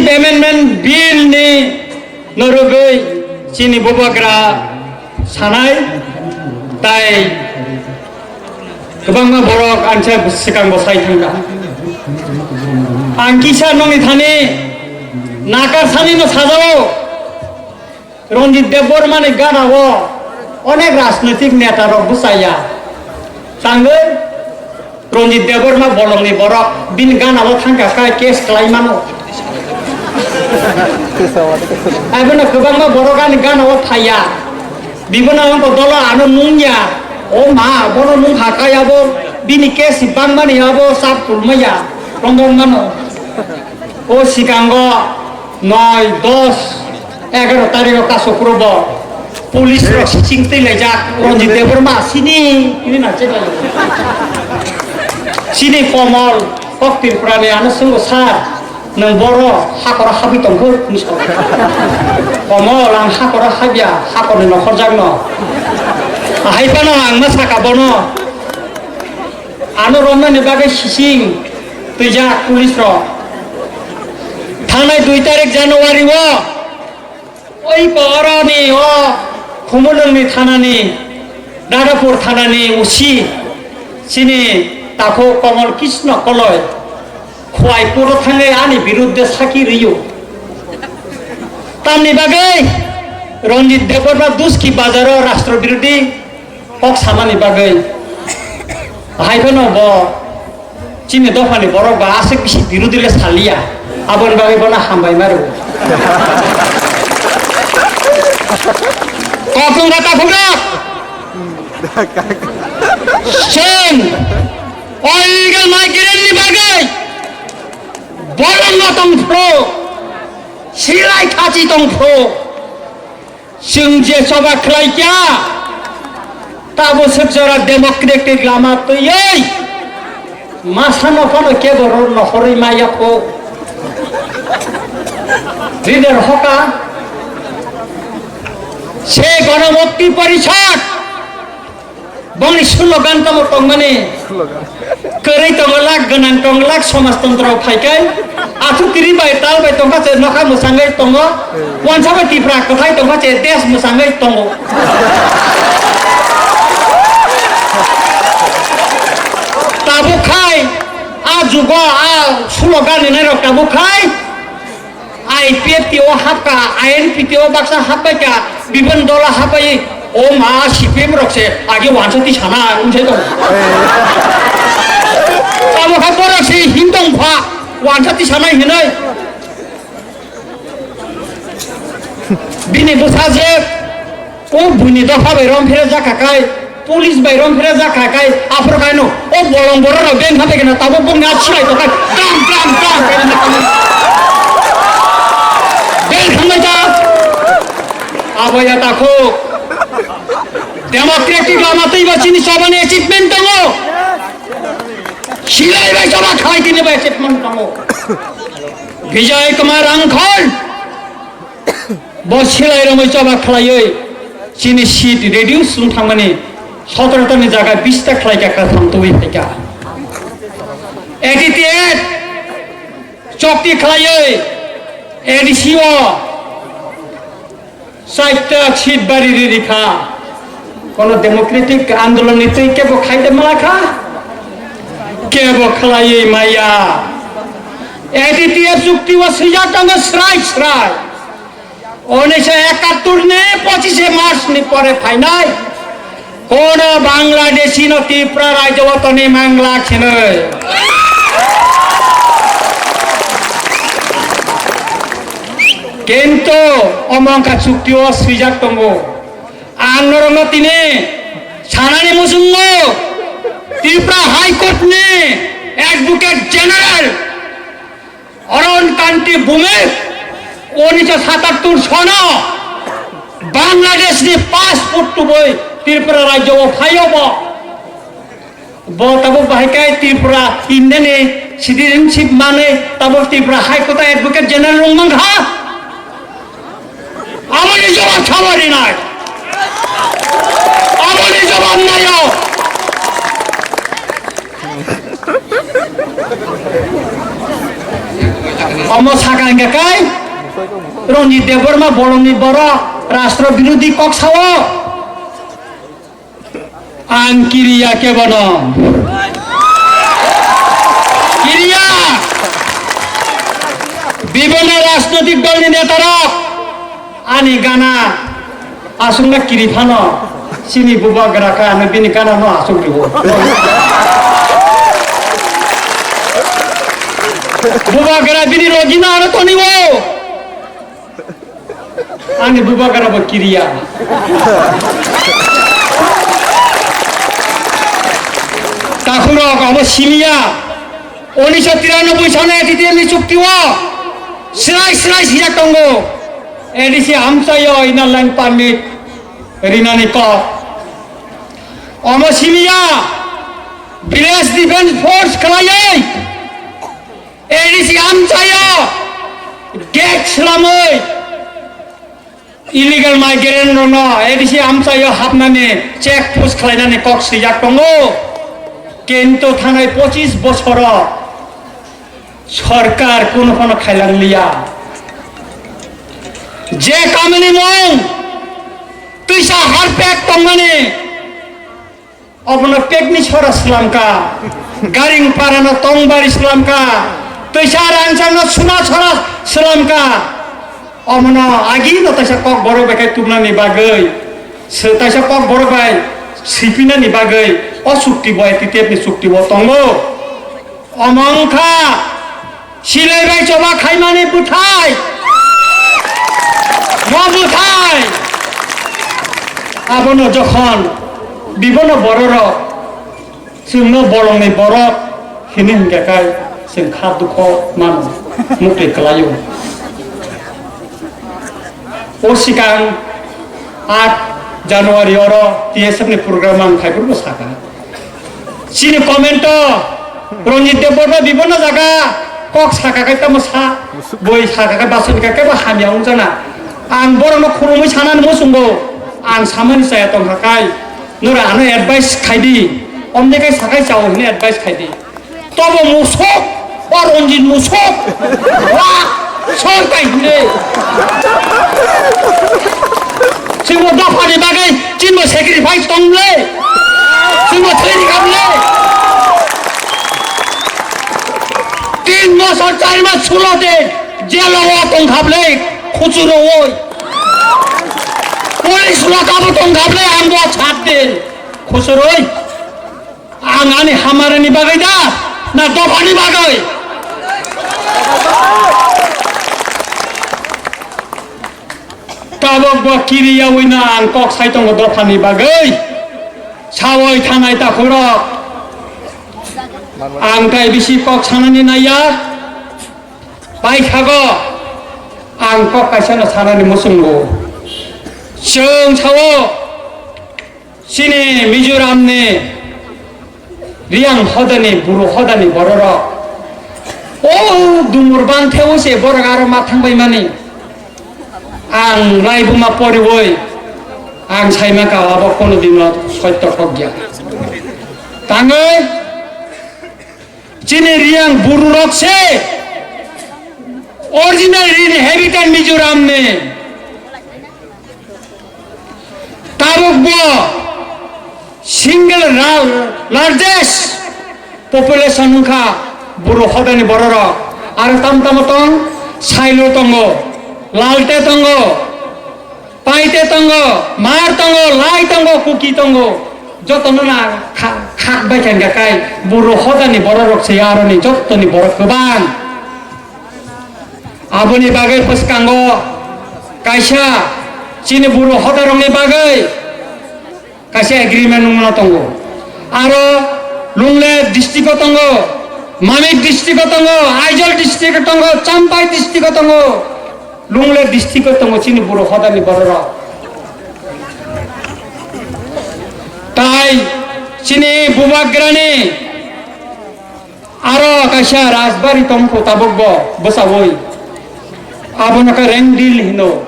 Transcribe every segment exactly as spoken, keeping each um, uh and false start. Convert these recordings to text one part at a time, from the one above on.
Amendment Bill ni norogwi chini bubagra sanai tai kwbangma borok ansa swkang bo sai thangkha. Ang kisa nongni thani nakar sani no sajao. Ranjit Debbarma ni gana o onek rajnitik neta rok bwchaya. Tangwi Ranjit Debbarma bolongni borok bini gana o thangkha khe case khlai mano. Abono kwbangma borok ani gana o phaiya. Bibono wngkha dolo ano nungya. O ma, bono nung hakha abo bini case bangmani abo sab kulmaya. Romrok mano. O sikango noi, dos, egaro tarikh o Kasukro bo police rok sising twi laijak Ranjit Debbarma sini, ini na cheklai. Sini Komol, kok Tripura ni ano swngo sir, nwng boro hakoro habwi tongkho, hwnwi sa. Komol, ang hakoro habya, hakorni nokhorjak no. Ahai phano ang ma saka bono. Ano romnani bagwi sising twijak police rok. Thangnai dui tarik January o oi Bohrani o Khumulwngni thanani, Dadapur thanani O C chini takhuk Komol Krishna Koloi Khwai court o thangwi ani birudde sakhi rwio. Tamni bagwi Ranjit Debbarma Duski bazaro rashtra birodhi kok samani bagwi. Hai phano bo chini dophani borok ba aswk bisi birodhi le saliya. Aboni bagwi bono hambai ma rwo. Kokong kata phugrok. Chwng illegal migrant ni bagwi bolongno tong phro, silai khachi tong phro. Chwng je choba khlai kya, tabo swk jora democratic lama twiwi masa no phano kebo rw nohorwi maya kho. Leader hoka se Ganamukti Parishad. Boni slogan tamo tongmani. Kwrwi tongo lak, gwnang tongo lak, somajtontro phaikai. Athu tiri bai tal bai tongkha se nokha mwsangwi tongo. Wansa bai Tipra kwthai tongkha se desh mwsangwi tongo. Tabuk khai, a jugo, a slogan ni nairok tabuk khai. I P F T o hapka, I N P T o baksa hapbaika, bibon dola hapbai, o ma C P M rok se age wansa ti sana, unsai tong. Abo ha borok se hintong pha, wansa ti sana hinai. Bini bwsa je, o buini dopha bai rom phira jakha kai, Police bai rom phira jakha kai, aphuru kaino, o bolong borok rok beng khambai kena, tabuk bongni a chilai tokai, dam, dam, dam, khe na khambai. Beng khambai ta. Abo ya takhuk. Democratic lama twi ba chini chobani achievement tongo. Silai bai choba khlai tini bai achievement tongo. Vijay Kumar Rangkhol. Bo silai romwi choba khlaiwi chini seat reduce wng thangmani sotoro tani jaga bish ta khlaikha, katham twi phaikha. A D T F chokti khlaiwi A D C o chaita seat bari rikha. Kono democratic andolon ni twi kebo khaide malakha? Kebo khlaiwi maya. A D T F chukti o swijak tongo srai srai. Unnish ekattor ni pochishe March ni pore phainai kono Bangladeshi no Tripura rajyo o toni mangla khinoi. Kintu omo wngkha chukti o swijak tongo. Ang norokno tini sanani muchungo Tripura High Court ni Advocate General Aron Kanti Bhumik, unnish satattor sono Bangladesh ni passport tubui Tripura rajyo o phaio bo. Bo tabuk bahai khe Tripura India ni citizenship manwi tabuk Tripura High Court o Advocate General wng mankha. Aboni jawab sabo rinai. Aboni jawab naio. Omo saka hingka kai Ranjit Debbarma bolongni borok rashtra birodhi kok sao. Ang kiriya kebono. Kiriya. Bibhinno rajnotik dolni netarok ani gana aswkna kiri phano chini bubagra kha ano bini gana no aswk riwo. Bubagra bini rojina ano toniwo. Ani bubagra bo kiriya. Takhurok abo simiya. Unisho tiranoboi sano A T T L ni chukti o. Srai srai sijak tongo. A D C amchaio inner line permit rinani kok. Omo simiya. Village Defence Force khlaiwi. A D C amchaio gate slamwi illegal migrant rokno A D C amchaio hapnani check post khlainani kok swijak tongo. Kintu thanai pochis bosoro sorkar kunu phano khailang liya. Je kamini mung twisa harpek tongmani Obono pekni sora slamka, garing parano tongbari slamka, twisa rangchakno suna sora slamka. Omono agino taisa kok borok bai khe tubnani bagwi, se taisa kok borok bai sipinani bagwi o chukti bo, A T T F ni chukti bo tongo. Omo wngkha silai bai choba khaimani bwthai. Mo bwthai. Abono jokhon bibono bororok chwngno bolongni borok hini hwnkhe kai chwng kha dukho mano, muktwi kwlaio. O sikang aat January oro T S F ni program ang phaibrwkbo saka. Chini comment o Ranjit Debbarma bibonno jaga kok saka khe tamo sa, boi saka khe basoni khe kebo hamya wngjakna. Ang borokno khulumwi sanani muchungo, ang samani chaya tongkha kai, nora ano advice khaidi, omde kai sakai chao hwnwi advice khaidi. Tobo musuk, o Ranjit musuk. Wa, sor kai hinde. Chwngbo dophani bagwi chwngbo sacrifice tong le. Chwngbo thwi rikha le. Tin bosor char mas sulo de jelo o tong kha le, khuchuro oi. Police lo kabo tong kha le, ang bo chap de. Khuchuro oi. Ang ani hamarani bagwi da, na dophani bagwi? Tabok bo kiriyawi no ang kok sai tongo dophani bagwi. Sawi thanai takhurok. Ang tai bisi kok sanani naiya. Paithago ang kok kaisa no sanani muchungo. Chwng sao. Chini Mizoram ni Riyang hodani, Buru hodani bororok. O dumur bangtheo se borok aro ma thangbai mani. Ang laibuma poriwoi ang saima ka abo kono dino sotto thokya. Tangwi chini Riyang Buru rok se original Rini habitat Mizoram ni. Tabuk bo single ra-, largest population wngkha Buru hodani bororok. Aro tam tamo tong, Sailo tongo, Lalte tongo, Paite tongo, Mar tongo, Lai tongo, Kuki tongo. Jotono na kha-, khak bai kha kai Buru hodani bororok se aroni jottoni borok kwbang. Aboni bagwi bwskango kaisa chini Buru hodarokni bagwi kaisa agreement wngna tongo. Aro Lunglei district o tongo, Mamit district o tongo, Aizawl district o tongo, Champhai district o tongo, Lunglei district o tongo chini Buru hodani bororok. Tai chini bubagrani Aro kaisa rajbari tongkho tabukbo bwchaui. Abono khe Rengdil hino.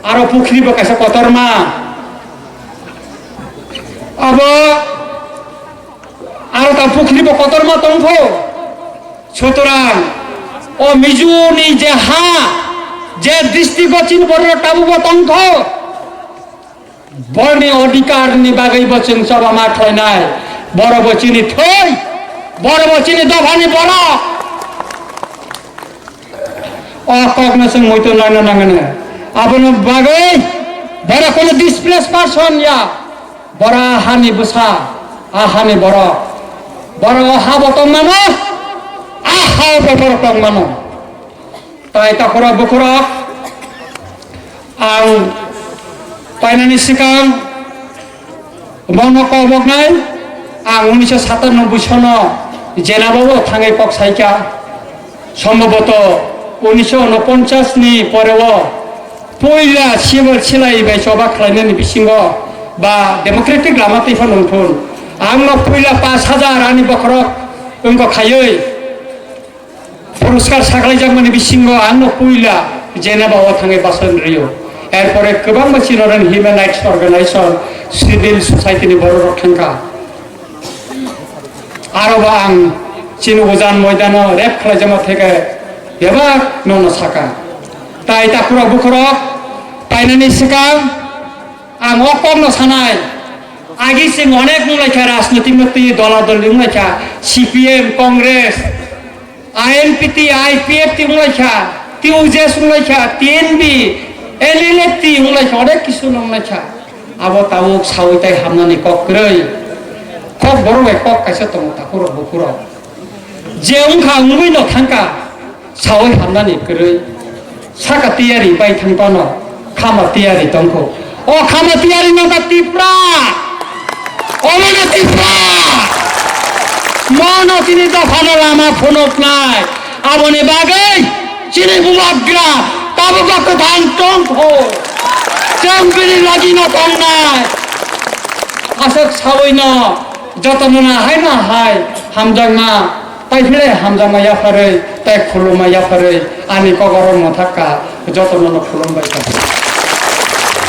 Aro pukhribo kaisa kotorma. Abo aro ta pukhribo kotorma tongkho. Sutorang O Mizo ni je ha, je district o chini borok tabuk bo tongkho, borni odhikar ni bagwi bo chwng choba ma khlainai, borok bo chini thwi, borok bo chini dopha ni borok. O kok no chwng muitu naina nangani. Abono bagwi borok kono displaced person ya. Bora hani bwsa, a hani borok. Borok o ha bo tong mano, a ha o bo borok tong mano. Tai takhurok bukhurok ang painani sikang bono koboknai, ang unisho satanoboi sono jenabao thangwi kok saikha. Sombhoboto unisho unoponchas ni pore o puila civil silai bai choba khlainani bisingo ba democratic lama twi phano wngthun. Ang no puila pash hajar ani bokhorok wngkha khaiwi puraskar sakhlaijakmani bisingo ang no puila jenabao thangwi bachai rio. Erpore kwbangma chini human rights organization, civil society ni borok rok thangkha. Aro bo ang chini ujan moidano rep khlaijama theke bebak nono saka. Tai takhurok bukhurok painani swkang ang o kokno sanai. Agi chwng onek wnglaikha rajnotik no twi dola doli wnglaikha C P M, Congress, I N P T, I P F T wnglaikha, T U J S wnglaikha, T N B, L L F T wnglaikha, onek kisu wnglaikha. Abo tabuk sawi tai hamnani kok kwrwi. Kok borok bai kok kaisa tongo takhurok bukhurok. Je wngkha wngwi no thangkha sawi hamnani kwrwi. Saka tiyari bai thang pano khama tiyari tongkho. O khama tiyari no ta Tipra. Omo no Tipra. Mono chini dophano lama phunuknai. Aboni bagwi chini bubagra tabukbo kwthang tongkho. Chwng bini logi no tongnai. Aswk sawi no jotono no hai no hai hamjakma. Tai phile hamjakma yapharwi, tai khulumma yapharwi, ani kokoro mwthakka, jotono no khulumbai kha.